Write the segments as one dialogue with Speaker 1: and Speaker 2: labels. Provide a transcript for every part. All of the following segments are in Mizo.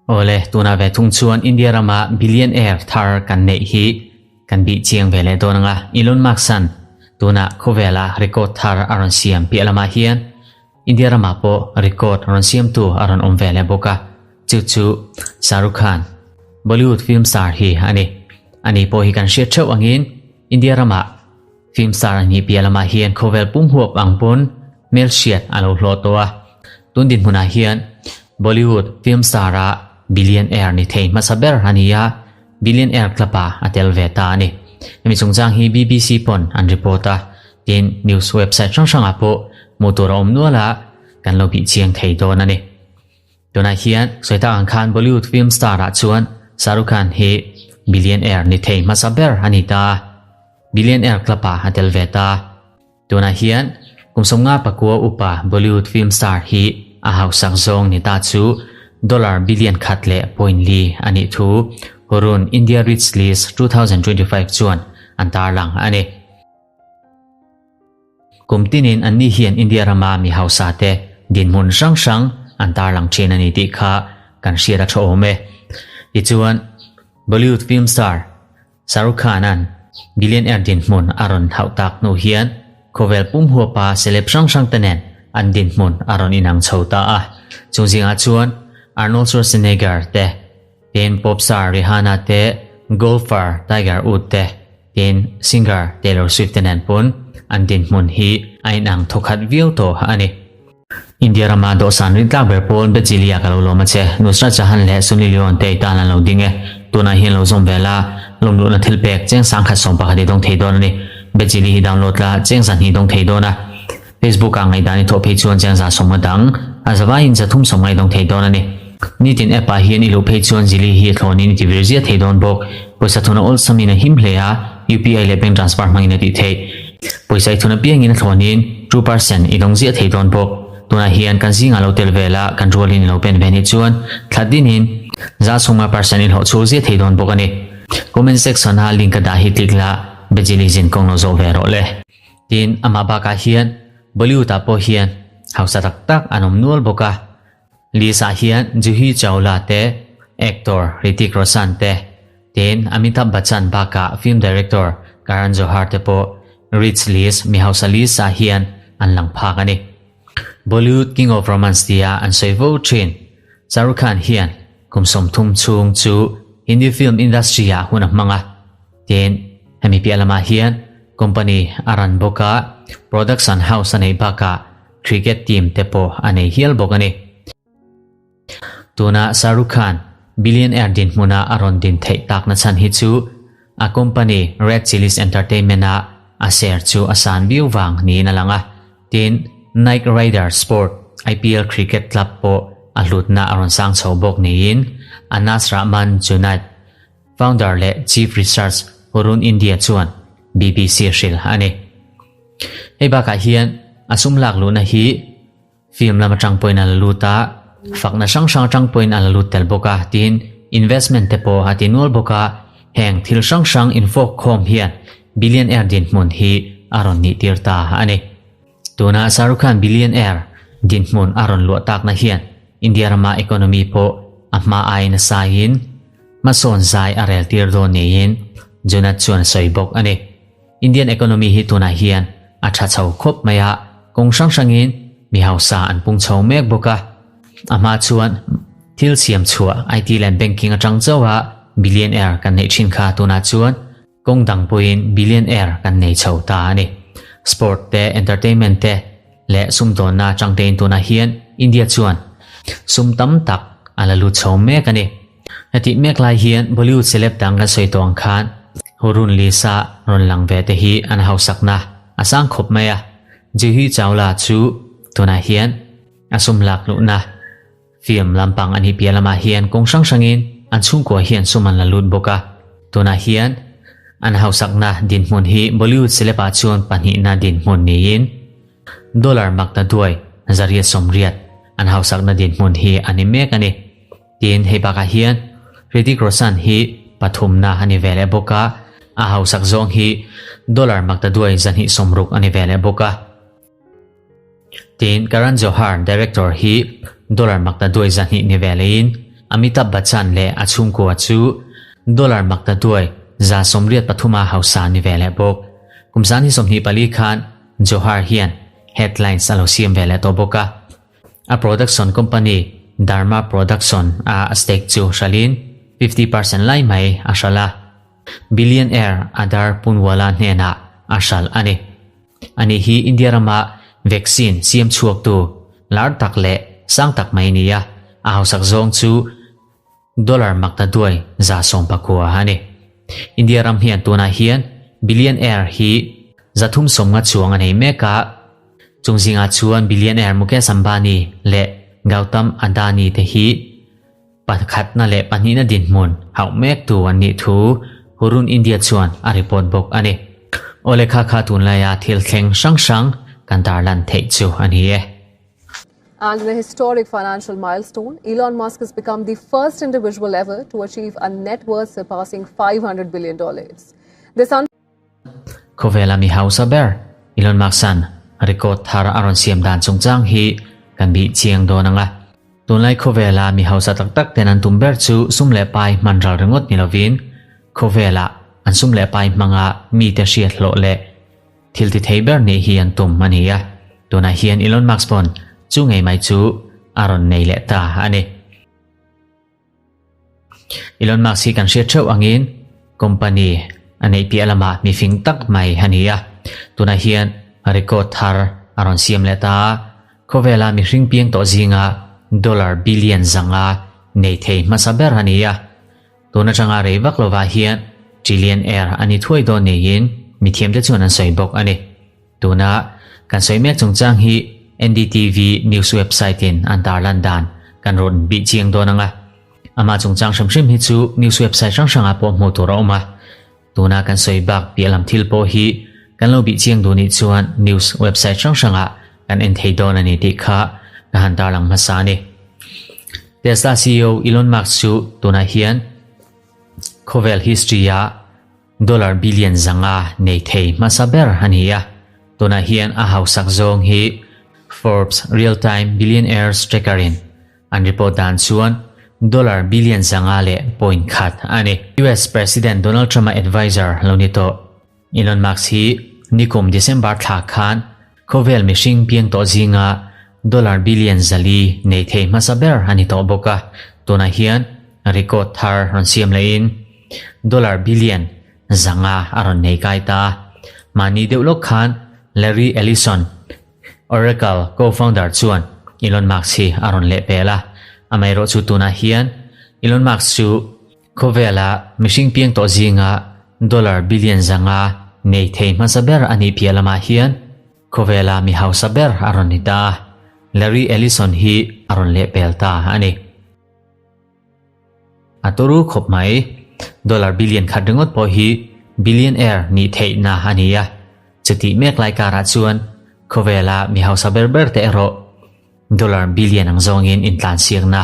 Speaker 1: Awle, tunah ve thung chuan India rama billionaire thar kan neih hi kan bih chiang ve leh dawn ang a, Elon Musk-a'n tunah khawvela record thar a rawn siam piah lamah hian India ramah pawh record rawn siamtu a rawn awm ve leh bawk a, chu chu Shah Rukh Khan, Bollywood film star hi a ni. Ani pawh hi kan hriat theuh angin India ramah film star a nih piah lamah hian khawvel pum huap ang pawn hmelhriat a lo hlawh tawh a. Tun dinhmunah hian Bollywood film star-a billionaire ni thei hmasa ber a ni a, billionaire club-ah a tel ve ta a ni. Hemi chungchang hi BBC pawn an report a, tin news website hrang hrangah pawh hmuh tur a awm nual a, kan lo bih chiang thei dawn a ni. Tunah hian sawi tak ang khan Bollywood film star-ah chuan Shah Rukh Khan hi billionaire ni thei hmasa ber a ni ta a, billionaire club-ah a tel ve ta. Tunah hian kum 54 upa Bollywood film star hi a hausak zawng ni ta chu dollar billion khat leh point li a nih thu Hurun India Rich List 2025 chuan an tarlang a ni. Kum tinin anni hian India rama mi hausa te dinhmun hrang hrang an tarlang thin a ni tih kha kan hriat a tha awm e. Tichuan, Bollywood film star Shah Rukh Khan-a'n billionaire dinhmun a rawn hauh tak hnu hian khawvel pum huapa celeb hrang hrang te nen an dinhmun a rawn inang chho ta a. Chung zingah chuan Arnold Schwarzenegger te, tin pop star Rihanna te, golfer Tiger Woods te, tin singer Taylor Swift te nen pawn an dinhmun hi a inang thawkhat viau tawh a ni. India rama dawhsan rin tlak ber pawl Bejilia ka lo lawm a che. Nusrat Jahan leh Sunny Leone te i tan an lo ding e. Tunah hian lo zawm ve la, lawmluhna thil pek cheng sangkhat 11 i dawng thei dawn a ni. Bejili hi download la, cheng zahnih dawng thei dawn a. Facebook ah ngaihdan i thawh phei chuan cheng za sawmnga dang, a zavaiin za thum sawmnga i dawng thei dawn a ni. Nitin app ah hian i luh phei chuan Zili hi a thlawnin i ti vir ziah thei dawn bawk. Pawisa thuna awlsamin a him hle a, UPI leh bank transfer hmangin a tih theih. Pawisa i thun apiangin a thlawnin 2% i dawng ziah thei dawn bawk. Tunah hian kan zingah lo tel vel a, kan rualin i lo pen ve nih chuan thla dinin za chhunga percent i hlawh chhuak ziah thei dawn bawk a ni. Comment section a link ka dah hi click la, Bejili zin kawng lo zawh ve rawh le. Tin, amah bakah hian Bollywood ah pawh hian hausa tak tak an awm nual bawk a. List ah hian Juhi Chawla te, actor Hrithik Roshan te, tin Amitabh Bachchan bakah film director Karan Johar te pawh Rich List, mi hausa list, ah hian an lang phak a ni. Bollywood King of Romance tia an sawi vo thin Shah Rukh Khan hian kum 30 chhung chu Hindi film industry ah hun a hmang a, tin hemi piah lamah hian company a run bawk a, production house a neih bakah Cricket team te pawh a nei hial bawk a ni. Tuna Shah Rukh Khan billionaire dinhmuna a rawn din theih takna chhan hi chu a company Red Chillies Entertainment a a share chu a san viau vang niin a lang a, tin Knight Rider Sport IPL Cricket Club pawh a hlutna a rawn sang chho bawk niin Anas Rahman Junaid, founder leh Chief Research Hurun India chuan BBC hrilh a ni. Hei bakah hian a sum lak luhna hi film lam atang pawhin a la lut a, fakna hrang hrang atang pawhin a la lut tel bawk a, tiin investment te pawh a ti nual bawk a, heng thil hrang hrang infawk khawm hian billionaire dinhmun hi a rawn nih tir ta a ni. Tuna Shah Rukh Khan billionaire dinhmun a rawn luah takna hian India rama economy pawh a hma aiin a saiin hmasawn zai a rel tir dawn niin Junat chuan a sawi bawk a ni. Indian economy hi tunah hian a tha chho khawp mai a, kawng hrang hrangin mi hausa an pung chho mek bawk a. A hma chuan thil siam chhuah IT leh banking atang chauh a billionaire kan neih thin kha tunah chuan kawng dang pawhin billionaire kan nei chho ta a ni. Sport te, entertainment te leh sumdawnna atang tein tunah hian India chuan sum tam tak a la lut chho mek a ni. Hetih mek lai hian Bollywood celeb dang kan sawi tawh ang khan Hurun Lisa rawn lang ve te hi an hausakna a sang khawp mai a, Juhi Chawla chu tunah hian a sum lak luhna film lampang a nih piah lamah hian kawng hrang hrangin an chhungkua hian sum an la lut bawk a, tunah hian an hausakna dinhmun hi Bollywood celeb ah chuan pahnihna dinhmun niin dollar makta duai 880 an hausakna dinhmun hi a ni mek a ni. Tin, hei bakah hian Hrithik Roshan hi pathumna a ni ve leh bawk a, a hausak zawng hi dollar maktaduai 260 a ni ve leh bawk a. Tin, Karan Johar, director hi Dollar maktaduai 200 ni ve leiin Amitabh Bachchan leh a chhungkua chu dollar maktaduai 83 a hausa ni ve leh bawk. Kum 2024 khan Johar hian headlines a lo siam ve leh tawh bawk a. A production company Dharma Production a a stake chu hralhin 50% lai mai a hralh a. Billionaire Adar Poonwalla hnenah a hralh a ni. Ani hi India rama vaccine siam chhuaktu lar tak leh sang tak mai a ni a, a hausak zawng chu dollar maktaduai 119 a ni. India ram hian tunah hian billionaire hi 350 chuang a nei mek a, chung zingah chuan billionaire Mukesh Ambani leh Gautam Adani te hi Pakhatna leh pahnihna dinhmun hauh mektu an nih thu Hurun India chuan a report bawk a ni. Awle kha kha tunlaia thil thleng hrang hrang kan tarlan theih chu a ni e.
Speaker 2: And in a historic financial milestone, Elon Musk has become the first individual ever to achieve a net worth surpassing $500 billion. This
Speaker 1: Khawvela mi hausa ber Elon Musk-a'n record thar a rawn siam dan chungchang hi kan bih chiang dawn ang a. Tunlai khawvela mi hausa tak tak ten an tum ber chu sum leh pai hman ral ringawt ni lovin khawvela an sum leh pai hmanga mite hriat hlawh leh thil ti thei ber nih hi an tum a ni a. Tunah hian Elon Musk pawn chu ngei mai chu a rawn nei leh ta a ni. Elon Musk hi kan hriat theuh angin company a neih piah lamah mifing tak mai a ni a, tunah hian record thar a rawn siam leh ta a, khawvela mihring piang tawh zinga dollar billion 500 nei thei hmasa ber a ni a, tun atanga rei vak lovah hian trillionaire a ni thuai dawn niin mithiamte chuan an sawi bawk a ni. Tuna kan sawi mek chungchang hi NDTV news website in an tarlan dan kan rawn bih chiang dawn ang a. Amah chungchang hrim hrim hi chu news website hrang hrangah pawh hmuh tur a awm a. Tuna kan sawi bak piah lam thil pawh hi kan lo bih chiang duh nih chuan news website hrang hrangah kan en thei dawn a ni tih kha ka han tarlang hmasa a ni. Tesla CEO Elon Musk chu tunah hian khawvel history ah Dollar billion 500 nei thei hmasa ber a ni a, tunah hian a hausak zawng hi Forbes Real-Time Billionaires Tracker-in an report dan chuan dollar billion 500.1 a ni. US President Donald Trump-a adviser lo ni tawh Elon Musk hi nikum December thla khan khawvel mihring piang tawh zinga dollar billion 400 nei thei hmasa ber a ni tawh bawk a, tunah hian record thar rawn siam lehin Dollar billion 500 a rawn nei kai ta. Mahni deuh lawk khan Larry Ellison, Oracle co-founder chuan Elon Musk hi a rawn leh pel a. Amaherawh chu tunah hian Elon Musk chu khawvela mihring piang tawh zinga dollar billion 500 nei thei hmasa ber a nih piah lamah hian khawvela mi hausa ber a rawn ni ta a. Larry Ellison hi a rawn leh pel ta a ni. A turu khawp mai. Dollar billion khat ringawt pawh hi billionaire nih theihna a ni a. Chutih mek lai karah chuan khawvela mi hausa ber ber te erawh dollar billion ang zawngin intlansiakna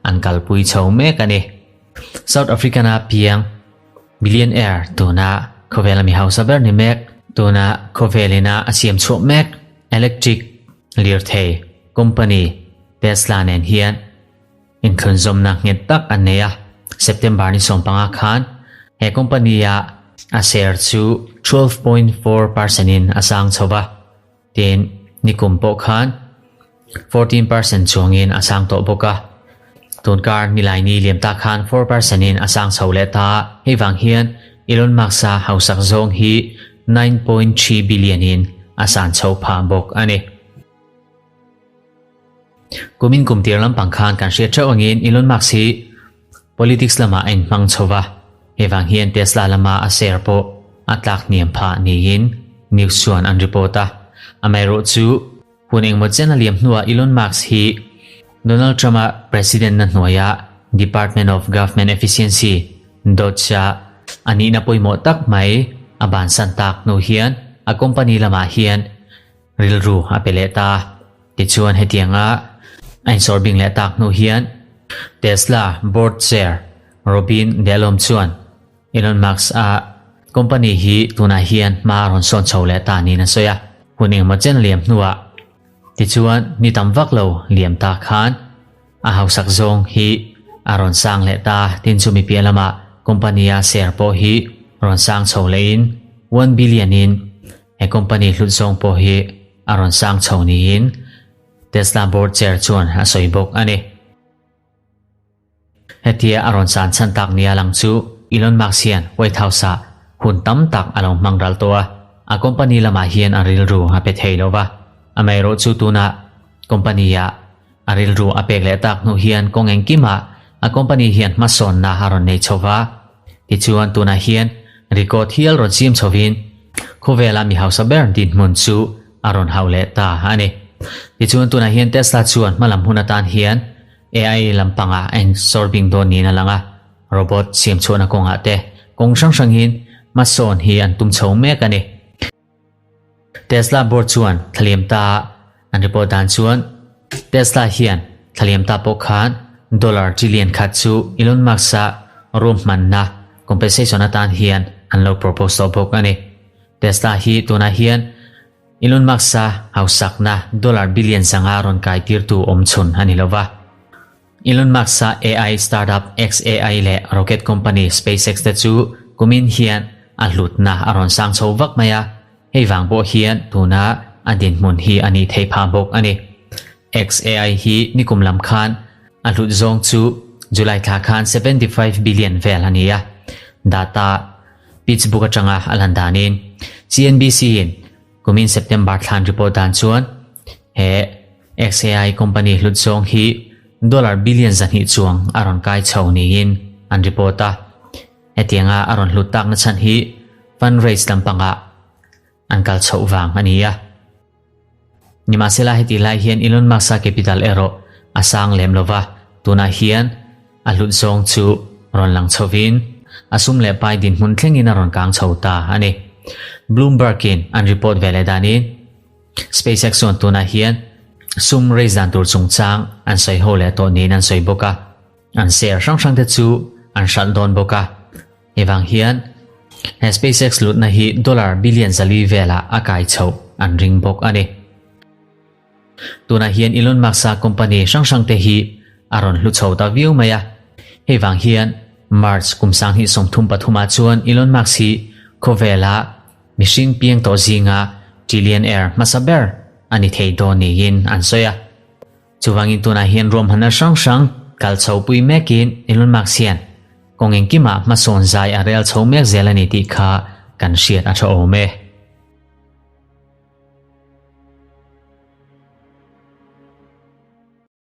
Speaker 1: an kalpui chho mek a ni. South African-a piang billionaire tuna khawvela mi hausa ber ni mek, tuna khawvelina a siam chhuah mek electric lirthei company Tesla nen hian Inthlunzawmna nghet tak an nei a, September ni 15 khan he company-a a share chu 12.4 percent in a sang chho va, tin nikum pawh khan 14 percent chuangin a sang tawh bawk a. Tunkar Nilaini liam ta khan 4 percent in a sang chho leh ta, hei vang hian Elon Musk-a hausak zawng hi 9.3 billion in a san chho phah bawk a ni. Kumin kum tir lampang khan kan hriat theuh angin Elon Musk hi politics lamah a inhmang chho va, hei vang hian Tesla lama a share pawh a tlak hniam phah niin news chuan an report a. Amaherawh chu hun engmaw chen a liam hnuah Elon Musk hi Donald Trump-a president na hnuaia Department of Government Efficiency, DOGE-a a nihna pawimawh tak mai a bansan tak hnu hian a company lamah hian Rilru a pe leh ta. Tichuan hetianga a insawr bing leh tak hnu hian Tesla board chair Robin Delhomme chuan Elon Musk-a company hi tunah hian hma a rawn sawn chho leh ta niin a sawi a. Hun engemaw chen liam hnuah tichuan ni tam vak lo liam ta khan. A hausak zawng hi a rawn sang leh ta, tin chumi piah lamah company a share pawh hi rawn sang chho lehin 1 billion in he company hlut zawng pawh hi a rawn sang chho niin Tesla board chair chuan a sawi bawk a ni. Hetia a rawn san chhan tak nia lang chu Elon Musk hian White House-ah hun tam tak a lo hmang ral tawh a, a company lamah hian a rilru a pe thei lo va. Amaherawhchu tunah company-ah a rilru a pek leh tak hnu hian kawng engkimah a company hian hmasawnna a rawn nei chho va. Tichuan tunah hian record hial rawn siam chhovin khawvela mi hausa ber dinhmun chu a rawn hauh leh ta a ni. Tichuan tunah hian Tesla chuan hmalam hun atan hian AI lampangah a insawrbing dawn niin a lang a, robot siam chhuahna kawngah te kawng hrang hrangin hmasawn hi an tum chho mek a ni. Tesla board chuan thlaliam ta an report dan chuan Tesla hian thlaliam ta pawh khan dollar trillion khat chu Elon Musk-a ruahmanna compensation atan hian an lo propose tawh bawk a ni. Tesla hi tunah hian Elon Musk-a hausakna dollar billion 500 rawn kai tirtu awm chhun a ni lo va. Elon Musk-a AI startup xAI leh rocket company SpaceX te chu kumin hian a hlutna a rawn sang chho vak mai a, hei vang pawh hian tuna a dinhmun hi a nih theih phah bawk a ni. xAI hi nikum lam khan a hlut zawng chu July thla khan 75 billion vel a ni a, data PitchBook atanga a lan danin CNBC in kumin September thlan report dan chuan he xAI company hlut zawng hi dollar billion 200 chuang a rawn kai chho niin an report a. Hetianga a rawn hlut takna chhan hi fundraise lampangah an kal chhoh vang a ni a. Nimahsela heti lai hian Elon Musk-a capital erawh a sang lem lova, tunah hian a hlut zawng chu rawn lang chhovin a sum leh pai dinhmun thlengin a rawn kang chho ta a ni. Bloomberg-in an report ve leh danin SpaceX chuan tunah hian sum raise dan tur chungchang an sawi ho leh tawh niin an sawi bawk a. An share hrang hrang te chu an hralh dawn bawk a. Hei vang hian he SpaceX lutna hi dollar billion 400 velah a kai chhoh an ring bawk a ni. Tunah hian Elon Musk-a company hrang hrang te hi a rawn hlu chho ta viau mai a. Hei vang hian March kum 2033ah chuan Elon Musk hi khawvela mihring piang tawh zinga trillionaire hmasa ber a ni thei dawn niin an sawi a. Chuvangin tunah hian ruahmanna hrang hrang kal chho pui mekin Elon Musk hian kawng engkimah hmasawn zai a rel chho mek zel a ni tih kha kan hriat a tha awm e.